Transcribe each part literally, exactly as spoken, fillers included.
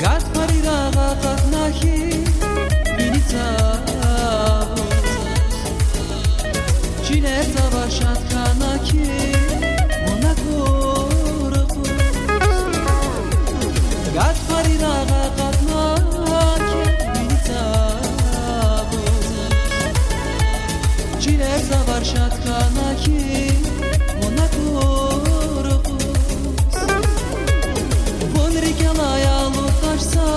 Гатфарирай агъа акъатна хьи, вини цавуз, чилерзавай шад хьана хьи, вун акур акъуз. Гатфарирай агъа акъатна хьи, вини цавуз, чилерзавай шад хьана хьи, вун акур акъуз. Вун рикӀелай алудачса,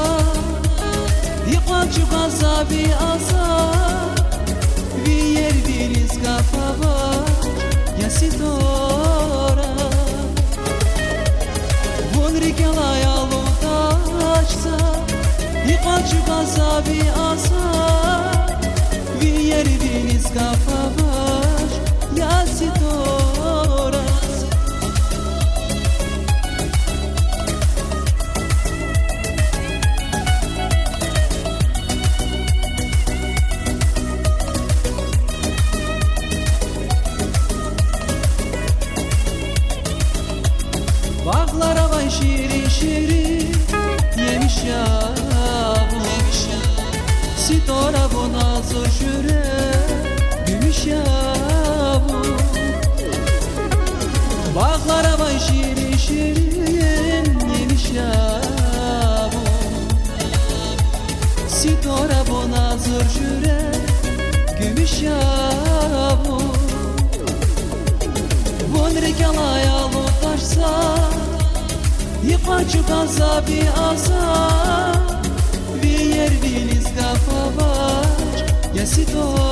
икьван чӀугвазва ви аза, ви ервилиз гаф авач, я Ситора. Вун рикӀелай алудачса, икьван чӀугвазва ви аза, ви ервилиз гаф авач, я Ситора. Багълар авай ширин-ширин емиш я вун, Ситора, вун агъзур жуьре гуьмуьш я вун. Багълар авай ширин-ширин емиш я вун, Ситора, вун агъзур жуьре гуьмуьш я вун. Вун рикӀелай алудачса, икьван чӀугвазва ви аза, ви ервилиз гаф авач, я Ситора.